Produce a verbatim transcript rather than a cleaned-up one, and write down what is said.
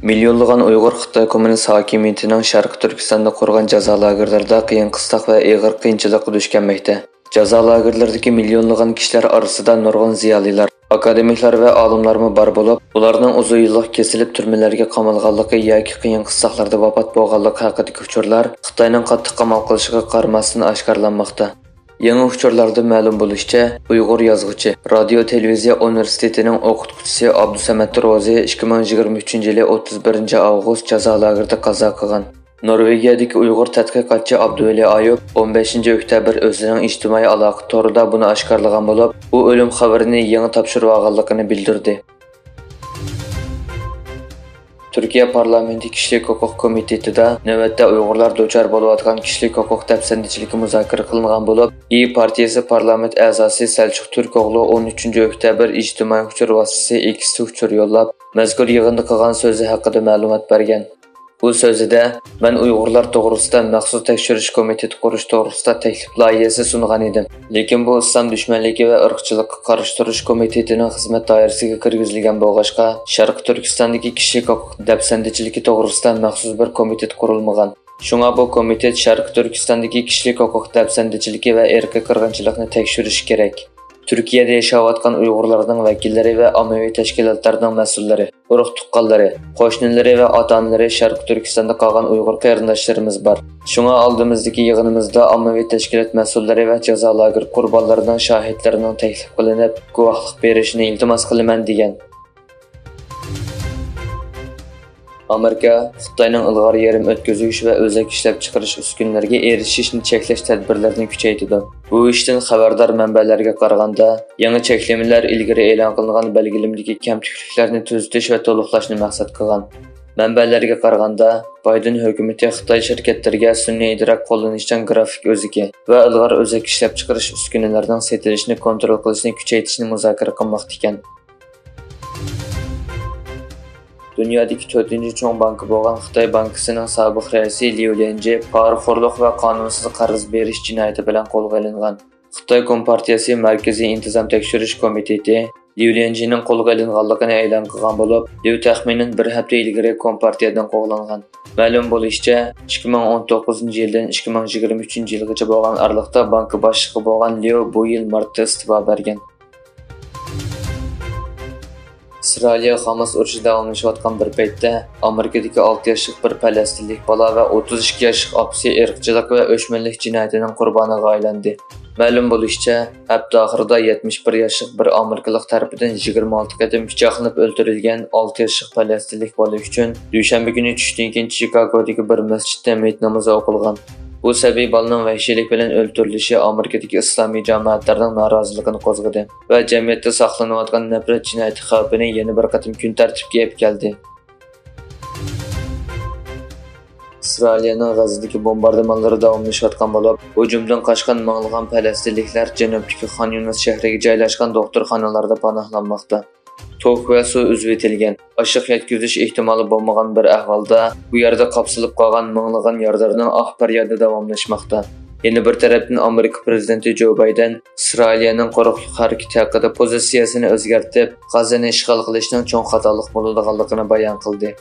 مىليونلىغان ئۇيغۇر خىتاي كوممۇنىست ھاكىمىيىتىنىڭ شەرقىي تۈركىستاندا قۇرغان جازا لاگېرلىرىدا قىيىن-قىستاق ۋە ئېغىر قىيىنچىلىققا دۇچ كەلمەكتە. جازا لاگېرلىرىدىكى مىليونلىغان كىشىلەر ئارىسىدا نۇرغۇن زىيالىيلار، ئاكادېمىكلار ۋە ئالىملارمۇ بار بولۇپ، ئۇلارنىڭ ئۇزۇن يىللىق كېسىلىپ تۈرمىلەرگە قامالغانلىقى ياكى قىيىن-قىستاقلاردا ۋاپات بولغانلىقى ھەققىدىكى ئۇچۇرلار خىتاينىڭ قاتتىق قامال قىلىشىغا قارىماستىن ئاشكارىلانماقتا. يېڭى ئۇچۇرلاردىن مەلۇم بولۇشىچە، ئۇيغۇر يازغۇچى، رادىيو تېلېۋىزىيە ئۇنىۋېرسىتېتىنىڭ ئوقۇتقۇچىسى ئابدۇسەمەت روزى ئىككى مىڭ يىگىرمە ئۈچىنچى يىلى ئوتتۇز بىرىنچى ئاۋغۇست جازا لاگېرىدا قازا قىلغان. نورۋېگىيەدىكى ئۇيغۇر تەتقىقاتچى ئابدۇۋەلى ئايۇپ ئون بەشىنچى ئۆكتەبىر ئۆزىنىڭ ئىجتىمائىي ئالاقە تورىدا بۇنى ئاشكارىلىغان بولۇپ، ئۇ ئۆلۈم خەۋىرىنى يېڭى تاپشۇرۇۋالغانلىقىنى بىلدۈردى. تۈركىيە پارلامېنتى كىشىلىك ھوقۇق كومىتېتىدا نۆۋەتتە ئۇيغۇرلار دۇچار بولۇۋاتقان كىشىلىك ھوقۇق دەپسەندىچىلىكى مۇزاكىرە قىلىنغان بولۇپ، ئىيى پارتىيەسى پارلامېنت ئەزاسى سەلچۇق تۈركئوغلۇ ئون ئۈچىنچى ئۆكتەبىر ئىجتىمائىي ئۇچۇر ۋاسىتىسى ئېكستا ئۇچۇر يوللاپ، مەزكۇر يىغىندا قىلغان سۆزى ھەققىدە مەلۇمات بەرگەن. ئۇ سۆزىدە، مەن ئۇيغۇرلار توغرىسىدا مەخسۇس تەكشۈرۈش كومىتېتى قۇرۇش توغرىسىدا تەكلىپ لايىھەسى سۇنغان ئىدىم. لېكىن بۇ ئىسلام دۈشمەنلىكى ۋە ئىرقچىلىققا قارشى تۇرۇش كومىتېتىنىڭ خىزمەت دائىرىسىگە كىرگۈزۈلگەن بولغاچقا، شەرقىي تۈركىستاندىكى كىشىلىك ھوقۇق دەپسەندىچىلىكى توغرىسىدا مەخسۇس بىر كومىتېت قۇرۇلمىغان. شۇڭا بۇ كومىتېت شەرقىي تۈركىستاندىكى كىشىلىك ھوقۇق دەپسەندىچىلىكى ۋە ئىرقىي قىرغىنچىلىقنى تەكشۈرۈشى كېرەك. تۈركىيەدە ياشاۋاتقان ئۇيغۇرلارنىڭ ۋەكىللىرى ۋە ئاممىۋى تەشكىلاتلارنىڭ مەسئۇللىرى، ئۇرۇق-تۇغقانلىرى، قوشنىلىرى ۋە ئاتا-ئانىلىرى شەرقىي تۈركىستاندا قالغان ئۇيغۇر قېرىنداشلىرىمىز بار. شۇڭا ئالدىمىزدىكى يىغىنىمىزدا ئاممىۋى تەشكىلات مەسئۇللىرى ۋە جازا لاگېر قۇربانلىرىنىڭ شاھىتلىرىنىڭ تەكلىپ قىلىنىپ، گۇۋاھلىق بېرىشىنى ئىلتىماس قىلىمەن، دېگەن. ئامېرىكا خىتاينىڭ ئىلغار يېرىم ئۆتكۈزگۈچ ۋە ئۆزەك ئىشلەپچىقىرىش ئۈسكۈنىلىرىگە ئېرىشىشنى چەكلەش تەدبىرلىرىنى كۈچەيتىدۇ. بۇ ئىشتىن خەۋەردار مەنبەلەرگە قارىغاندا، يېڭى چەكلىمىلەر ئىلگىرى ئېلان قىلىنغان بەلگىلىمىدىكى كەمتۈكلۈكلەرنى تۈزىتىش ۋە تولۇقلاشنى مەقسەت قىلغان. مەنبەلەرگە قارىغاندا، بايدېن ھۆكۈمىتى خىتاي شىركەتلىرىگە سۈنئىي ئىدراك قوللىنىشچان گرافىك ئۆزىكى ۋە ئىلغار ئۆزەك ئىشلەپچىقىرىش ئۈسكۈنىلىرىنىڭ سېتىلىشىنى كونترول قىلىشنى كۈچەيتىشنى مۇزاكىرە قىلماقتا ئىكەن. دۇنيادىكى تۆتىنچى چوڭ بانكا بولغان خىتاي بانكىسىنىڭ سابىق رەئىسى ليۇ ليەنجى پارىخورلۇق ۋە قانۇنسىز قەرز بېرىش جىنايىتى بىلەن قولغا ئېلىنغان. خىتاي كومپارتىيەسى مەركىزىي ئىنتىزام تەكشۈرۈش كومىتېتى ليۇ ليەنجىنىڭ قولغا ئېلىنغانلىقىنى ئېلان قىلغان بولۇپ، ليۇ تەخمىنەن بىر ھەپتە ئىلگىرى كومپارتىيەدىن قوغلانغان. مەلۇم بولۇشىچە، ئىككى مىڭ ئون توققۇزىنچى يىلدىن ئىككى مىڭ يىگىرمە ئۈچىنچى يىلغىچە بولغان ئارىلىقتا بانكا باشلىقى بولغان ليۇ بۇ يىل مارتتا ئىستېپا بەرگەن. ئىسرائىلىيە خاماس ئۇرۇشى داۋاملىشىۋاتقان بىر پەيتتە، ئامېرىكىدىكى ئالتە ياشلىق بىر پەلەستىنلىك بالا ۋە ئوتتۇز ئىككى ياشلىق ئاپىسى ئىرقچىلىق ۋە ئۆچمەنلىك جىنايىتىنىڭ قۇربانىغا ئايلاندى. مەلۇم بولۇشىچە، ھەپتە ئاخىرىدا يەتمىش بىر ياشلىق بىر ئامېرىكىلىق تەرىپىدىن يىگىرمە ئالتە قېتىم پىچاقلىنىپ ئۆلتۈرۈلگەن ئالتە ياشلىق پەلەستىنلىك بالا ئۈچۈن دۈشەنبە كۈنى چۈشتىن كېيىن چىكاگودىكى بىر مەسچىتتە مېيىت نامىزى ئوقۇلغان. بۇ سەبىي بالىنىڭ ۋەھشىيلىك بىلەن ئۆلتۈرۈلۈشى ئامېرىكىدىكى ئىسلامىي جامائەتلەرنىڭ نارازىلىقىنى قوزغىدى ۋە جەمئىيەتتە ساقلىنىۋاتقان نەپرەت جىنايىتى خەۋپىنى يەنە بىر قېتىم كۈن تەرتىپكە ئېلىپ كەلدى. ئىسرائىلىيەنىڭ غەززىدىكى بومباردىمانلىرى داۋاملىشىۋاتقان بولۇپ، ھۇجۇمدىن قاچقان مىڭلىغان پەلەستىنلىكلەر جەنۇبتىكى خان يۇنۇس شەھىرىگە جايلاشقان دوختۇرخانىلاردا پاناھلانماقتا. توك ۋە سۇ ئۈزۈۋېتىلگەن. ئاشلىق يەتكۈزۈش ئېھتىمالى بولمىغان بىر ئەھۋالدا، بۇ يەردە قاپسىلىپ قالغان مىڭلىغان يارىدارنىڭ ئاھ پەريادى داۋاملاشماقتا. يەنە بىر تەرەپتىن، ئامېرىكا پىرېزىدېنتى جو بايدېن ئىسرائىلىيەنىڭ قۇرۇقلۇق ھەرىكىتى ھەققىدە پوزىتسىيەسىنى ئۆزگەرتىپ، غەززىنى ئىشغال قىلىشنىڭ چوڭ خاتالىق بولىدىغانلىقىنى بايان قىلدى.